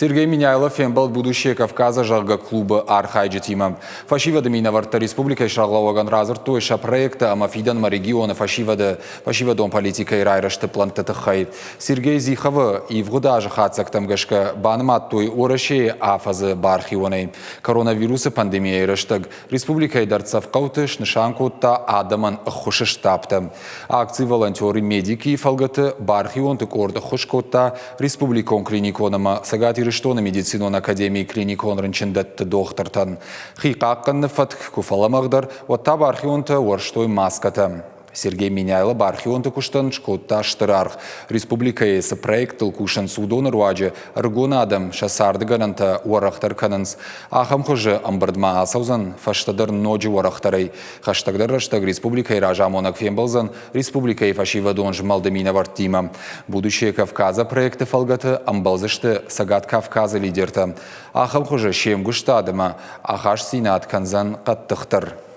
Сергей Меняйло фембӕлд Будущее Кавказа, зӕгъгӕ, клубы архайджытимӕ. Фӕсивӕды минӕвӕрттӕ республикӕйы сӕргълӕууӕгӕн радзырдтой сӕ проекттӕ ӕмӕ фидӕнмӕ регионы фӕсивӕды фӕсивӕдон политикӕйы райрӕзты плӕнтты тыххӕй. Сергей Зиховы ивгъуыд азы хатдзӕгтӕм гӕсгӕ банымадтой Уӕрӕсейы афӕдзы бархионӕй. Коронавирусы пандемийӕйы рӕстӕг республикӕйы дӕрддзӕф хъӕуты снысан кодта адӕмӕн ӕххуысы штабтӕ. Акци «Волонтеры медики» фӕлгӕты бархионты къорд ӕххуыс кодта республикон клиникон ӕмӕ Цӕгат Ирыстоны медицинон академийы клиникон рынчындӕтты дохтыртӕн. Хи хъахъхъӕныны фӕтк куы фӕлӕмӕгъдӕр, уӕд та бархионтӕ уӕрстой маскӕтӕ. Сергей Меняйло бархионты куыстӕн скодта стыр аргъ. Республикӕйы цы проекттыл кусынц, уыдоны руаджы ӕрыгон адӕм сӕ царды гӕнӕнтӕ уӕрӕхдӕр кӕнынц. Ахӕм хуызы ӕмбырдмӕ ацӕудзӕн фӕстӕдӕр ноджы уӕрӕхдӕрӕй. Хӕстӕгдӕр рӕстӕг республикӕйы разамонӕг фембӕлдзӕн республикӕйы фӕсивӕдон змӕлды минӕвӕрттимӕ. Будущее Кавказа проекты фӕлгӕты ӕмбӕлдзысты Цӕгат Кавказы лидертӕ. Ахӕм хуызы се мгуыстад ӕмӕ ахастдзинад кӕндзӕн хъӕддыхдӕр.